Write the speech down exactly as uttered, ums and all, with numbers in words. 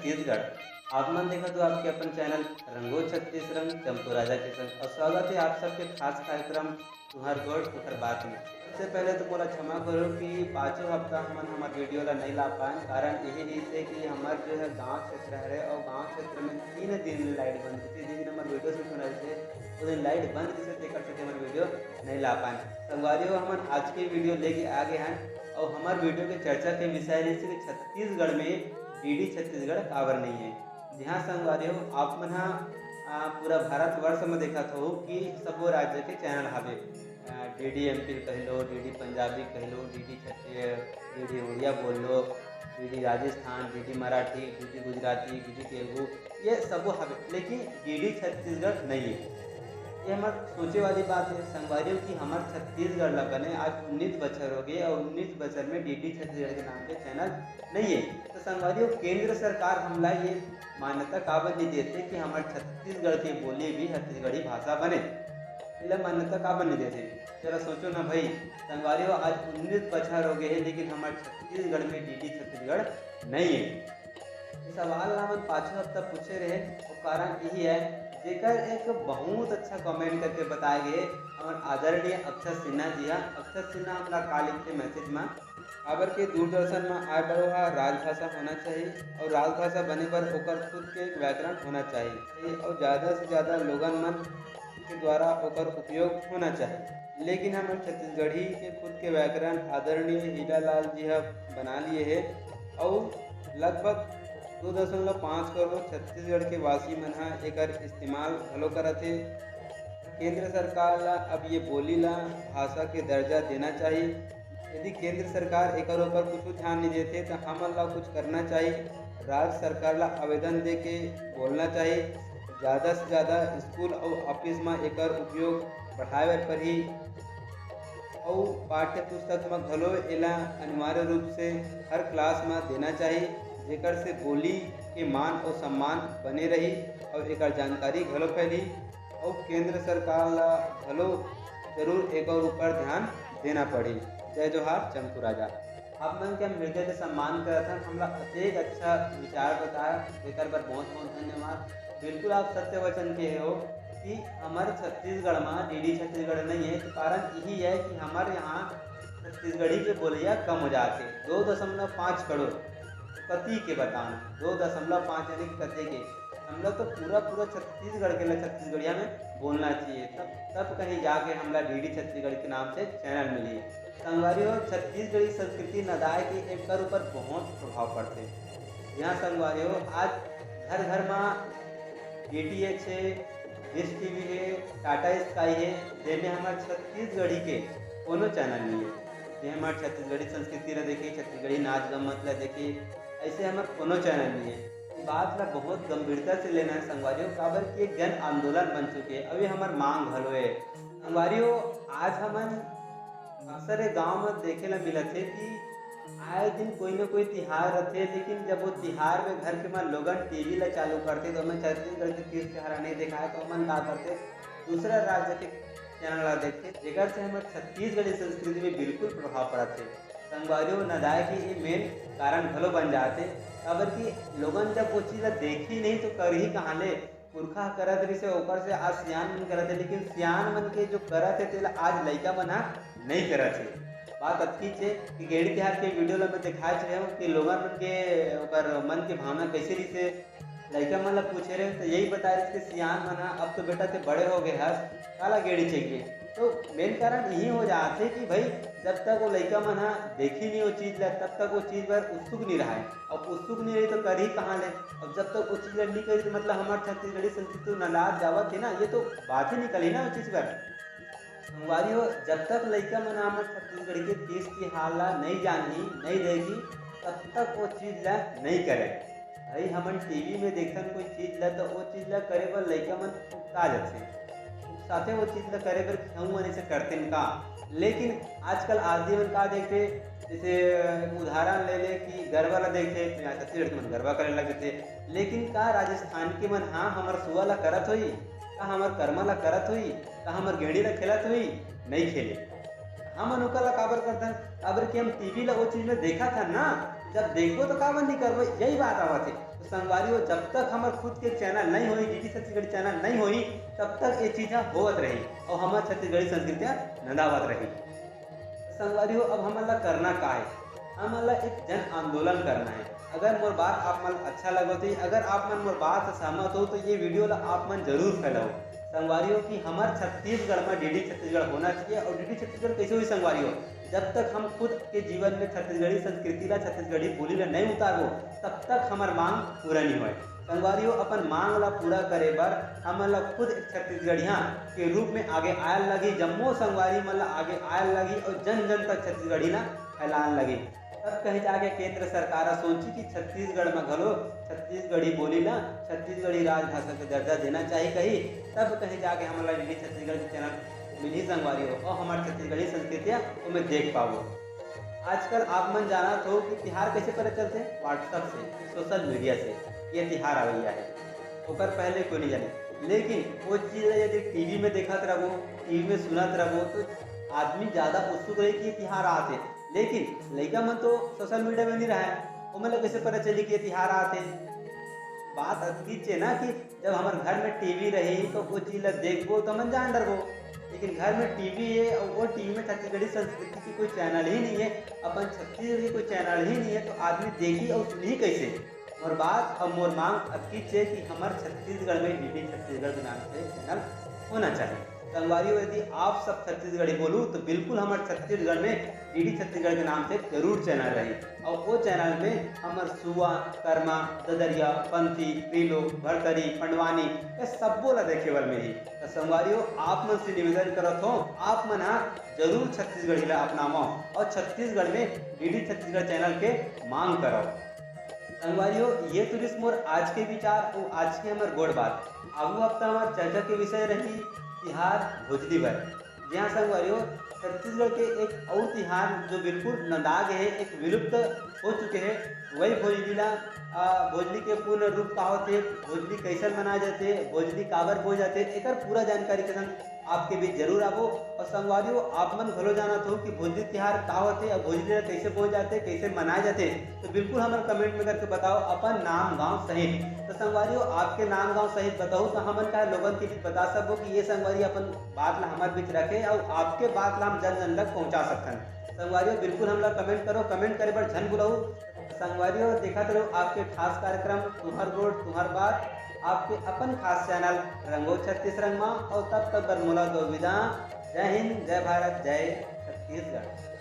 छत्तीसगढ़। आप मन देखत हो आपके अपन चैनल रंगो छत्तीस रंग चंपू राजा के संग, और स्वागत है आप सबके खास कार्यक्रम तुहर गोठ तुहर बात में। सबसे पहले तो मोला क्षमा करो कि पाँचों हफ्ता हमन हमर वीडियो ला नहीं ला पाएन, कारण यही रहिस हे कि हमर जो है गांव क्षेत्र हरे, और गांव क्षेत्र में तीन दिन लाइट बंद रहिस हे। जिस दिन हमर वीडियो शूट होना रहिस हे, उस दिन लाइट बंद रहिस हे, तेकर सेती हमर वीडियो नहीं ला पाएन। संगवारी हो, हमन आज के वीडियो लेके आ गए हैं, और हमर वीडियो के चर्चा के विषय रहिस हे कि छत्तीसगढ़ में डीडी छत्तीसगढ़ काबर नहीं है। जी हाँ संगवारी हो, आप मन हा, आ, पूरा भारतवर्ष में देखत हो कि सबो राज्य के चैनल हावे। डीडी एम पी कह लो, डीडी पंजाबी कह लो, डीडी छत्तीस, डीडी उड़िया बोल लो, DD Rajasthan, DD Marathi, DD Gujarati, DD Telugu, ये सबो हवे, लेकिन डीडी छत्तीसगढ़ नहीं है। ये हमर सोचे वाली बात है संगवारी हो कि हमर छत्तीसगढ़ ला बने आज उन्नीस बछर हो गए, और उन्नीस बछर में डीडी छत्तीसगढ़ के नाम के चैनल नहीं है। तो संगवारी हो, केंद्र सरकार हमला ये मान्यता काबर नहीं देथे कि हमर छत्तीसगढ़ के बोली भी छत्तीसगढ़ी भाषा बने? एला मान्यता काबर नहीं देथे? जरा सोचो ना भाई। संगवारी हो, आज उन्नीस बछर हो गए हे, लेकिन हमर छत्तीसगढ़ में डीडी छत्तीसगढ़ नहीं है। ये सवाल ला हमन पाछू हफ्ता पूछे रहे, और कारण यही है, जेकर एक बहुत अच्छा कमेंट करके बताए गए हमर आदरणीय अक्षत सिन्हा जी हा। अक्षत सिन्हा हमला का लिखते मैसेज में, काबर के दूरदर्शन में आए बर ओहा राजभाषा होना चाहिए, और राजभाषा बने बर ओकर खुद के एक व्याकरण होना चाहिए, और ज़्यादा से ज़्यादा लोगन मन के द्वारा ओकर उपयोग होना चाहिए। लेकिन हमर छत्तीसगढ़ी के खुद के व्याकरण आदरणीय हीरालाल जी ह बना लिए हे, और लगभग दो दशमलव पाँच करोड़ छत्तीसगढ़ के वासी मन ह एकर इस्तेमाल घलो करत हे। केंद्र सरकार ला अब ये बोली ला भाषा के दर्जा देना चाहिए। यदि केंद्र सरकार एकर ऊपर कुछ ध्यान नहीं देथे, तो हमन ला कुछ करना चाहिए। राज्य सरकार ला आवेदन दे के बोलना चाहिए। ज़्यादा से ज़्यादा स्कूल और ऑफिस में एकर उपयोग बढ़ाए बर परही। अउ पाठ्य पुस्तक में घलो एला अनिवार्य रूप से हर क्लास में देना चाहिए, जेकर से बोली के मान और सम्मान बने रही और एकर जानकारी घलो फैली। और केंद्र सरकार ला घलो जरूर एकर ऊपर ध्यान देना पड़ी। जय जोहार, चंपू राजा। आप मन के हम हृदय से सम्मान करत हन, हमला अतेक अच्छा विचार बताए, एकर बर बहुत बहुत धन्यवाद। बिल्कुल आप सत्य वचन कहे हो कि हमर छत्तीसगढ़ में डीडी छत्तीसगढ़ नहीं है, तो कारण यही है कि हमर यहाँ छत्तीसगढ़ी के बोलैया कम हो जाते, दो दशमलव पाँच करोड़। कति के बताना, दो दशमलव पाँच यानी कि कते के? हमला तो पूरा पूरा छत्तीसगढ़ के ला छत्तीसगढ़िया में बोलना चाहिए, तब तब कहीं जाके हमला डीडी छत्तीसगढ़ के नाम से चैनल मिली। संगवारी हो, छत्तीसगढ़ी संस्कृति नदाय के एकर ऊपर बहुत प्रभाव पड़थे। यहाँ संगवारी हो, आज घर घर में डीटीएच हे, डिश टीवी हे, टाटा स्काई हे, जेमे हमर छत्तीसगढ़ी के कोनो चैनल नहीं है। जे हमर छत्तीसगढ़ी संस्कृति ला देखे, छत्तीसगढ़ी नाच गम्मत ला देखे, ऐसे हमर कोनो चैनल नहीं है। ये बात ला बहुत गंभीरता से लेना है संगवारी हो, काबर कि एक जन आंदोलन बन चुके हे, अभी हमर मांग घलो है। संगवारी हो, आज हमन अक्सर ये गांव में देखे ला मिलत हे कि आए दिन कोई न कोई तिहार रथे, लेकिन जब वो तिहार में घर के मन लोगन टीवी ला चालू करथे, तो ओमन छत्तीसगढ़ के तीज तिहार नहीं दिखाए, तो ओमन का करथे, दूसरा राज्य के चैनल ला देखथे, जेकर से हमर छत्तीसगढ़ी संस्कृति में बिल्कुल प्रभाव पड़त हे। संगवारी हो, नदाय के ये मेन कारण घलो बन जाथे, काबर कि लोगन जब वो चीज ला देखही नहीं, तो करही कहाँ ले? पुरखा ह करत रहिसे, ओकर से आज सियान मन करत हे, लेकिन सियान मन के जो करत हे, तेला आज लइका मन ह नइ करत हे। बात अतकीच हे कि गेड़ी तिहार के वीडियो ल मैं देखाच रहे हूँ कि लोगन मन के, ओकर मन के भावना कइसे रहिसे। लइका मन ल पूछे रहे, तो यही बताए रहिस कि सियान मन ह, "अब तो बेटा ते बड़े हो गए हस, काला गेड़ी चाहिए?" तो मेन कारण यही हो जात हे कि भाई, जब तक वो लइका मन ह देखही नहीं वो चीज ल, तब तक वो चीज बर उत्सुक नहीं रहे। अब उत्सुक नहीं रही तो करही कहाँ ले? अब जब तक वो चीज ल नहीं करी, तो मतलब हमर छत्तीसगढ़ी संस्कृति नंदात जावत हे ना, ये तो बात ही निकलही ना वो चीज बर। संगवारी हो, जब तक लइका मन हमर छत्तीसगढ़ के तीज तिहार ला नहीं जानही, नहीं देखही, तब तक वो चीज ला नहीं करे। भाई, हमन टीवी में देखथन कोई चीज ला, तो वो चीज ला करे बर लइका मन उकता जथे, उकसाथे वो चीज ला करे बर कि हमू मन ऐसे करतेन का। लेकिन आजकल आदमी मन का देखथे, जैसे उदाहरण ले ले कि गरबा ला देखथे, तो यहाँ छत्तीसगढ़ के मन गरबा करे लगथे। लेकिन का राजस्थान के मन, हाँ, हमर सुआ ला करत होही, का हमर करमा ला करत होही, का हमर गेड़ी ला खेलत होही? नहीं खेले। हमन ओकर ला काबर करथन? काबर कि हम टीवी ला वो चीज में देखत हन ना, जब देखबो तो काबर नहीं करबो, यही बात आवत हे। संगवारी हो, जब तक हमर खुद के चैनल नहीं होही, डीडी छत्तीसगढ़ी चैनल नहीं होही, तब तक ये चीज ह होवत रही और हमर छत्तीसगढ़ी संस्कृति ह नंदावत रही। संगवारी हो, अब हमन ला करना का है? हमन ला एक जन आंदोलन करना है। अगर मोर बात आप मन अच्छा लगत होही, अगर आप मन मोर बात से सहमत हो, तो ये वीडियो ला आप मन जरूर फैलाओ। संगवारी हो, कि हमर छत्तीसगढ़ में डीडी छत्तीसगढ़ होना चाहिए। और डीडी छत्तीसगढ़ कैसे होही संगवारी हो? जब तक हम खुद के जीवन में छत्तीसगढ़ी संस्कृति ला, छत्तीसगढ़ी बोली ला नहीं उतारबो, तब तक हमर मांग पूरा नहीं होय। संगवारी हो, अपन मांग ला पूरा करे बर हमन ला खुद एक छत्तीसगढ़िया के रूप में आगे आयल लगही। जम्मो संगवारी मन ला आगे आयल लगही और जन जन तक छत्तीसगढ़ी ला फैलान लगही। तब कहीं जाके केंद्र सरकार ह सोची कि छत्तीसगढ़ में घलो छत्तीसगढ़ी बोली ला छत्तीसगढ़ी राजभाषा के दर्जा देना चाहिए कही, तब कहीं जाके हमन ला डीडी छत्तीसगढ़ के चैनल मिलही संगवारी हो, और हमर छत्तीसगढ़ी संस्कृति ह ओमे देख पाबो। आजकल आप मन जानत हो कि तिहार कैसे पता चलथे? WhatsApp से, सोशल मीडिया से ये तिहार आवइया है, ओकर पहले कोई नहीं जाने। लेकिन वो चीज ला यदि टीवी में देखत रहबो, टीवी में सुनत रहबो, तो आदमी ज्यादा उत्सुक रही कि ये तिहार आत है। लेकिन लइका मन तो सोशल मीडिया में नहीं रहे, ओमन ला कैसे पता चली कि ये तिहार आत है? बात अतकीच है ना कि जब हमर घर में टीवी रही तो वो चीज ला देखबो तो हमन जान डरबो। लेकिन घर में टीवी है और वो टीवी में छत्तीसगढ़ी संस्कृति की कोई चैनल ही नहीं है, अपन छत्तीसगढ़ की कोई चैनल ही नहीं है, तो आदमी देखी और सुनही कैसे? मोर बात और मोर मांग अतकीच है कि हमर छत्तीसगढ़ में डीडी छत्तीसगढ़ के नाम से चैनल होना चाहिए। संगवारी हो, यदि आप सब छत्तीसगढ़ी बोलू तो बिल्कुल हमर छत्तीसगढ़ में डीडी छत्तीसगढ़ के नाम से जरूर चैनल रही। और वो चैनल में हमर सुआ, कर्मा, ददरिया, पंथी, पीलो, भरतरी, पंडवानी, ये सब्बो ला देखे बर मिलही। तो संगवारी हो, आप मन से निवेदन करत हो, आप मन हा जरूर छत्तीसगढ़ी ला अपनावो और छत्तीसगढ़ में डीडी छत्तीसगढ़ चैनल के मांग करो। संगवारी हो, ये तो रिहिस मोर आज के विचार और आज के हमर गोठ बात। आगू हफ्ता हमर चर्चा के विषय रही तिहार भोजली बर। जी हाँ संगवारी हो, छत्तीसगढ़ के एक और तिहार जो बिल्कुल नंदा गे है, एक विलुप्त हो चुके है, वही भोजली ला, आ, भोजली के पूर्ण रूप का होथे, भोजली कैसन मनाए जाथे, भोजली काबर बोए जाथे, एकर पूरा जानकारी के संग आपके बीच जरूर आबो। और संगवारी हो, आप मन घलो जानत हो कि भोजली तिहार का होथे और भोजली ला कैसे बोए जाथे, कैसे मनाए जाथे, तो बिल्कुल हमन कमेंट में करके बताओ अपन नाम गांव सहित। तो संगवारी हो, आपके नाम गांव सहित बताओ तो हमन का लोगन के बीच बता सकबो कि ये संगवारी अपन बात ला हमर बीच रखे और आपके बात ला हम जन जन तक पहुंचा सकथन। संगवारी हो, बिल्कुल हमला कमेंट करो, कमेंट करे बर झन भुलाऊ। संगवारी हो, देखत रहो आपके खास कार्यक्रम तुहर गोठ तुहर बात, आपके अपन खास चैनल रंगो छत्तीस रंगमा। और तब तक बर मोला दो विदा। जय हिंद, जय भारत, जय छत्तीसगढ़।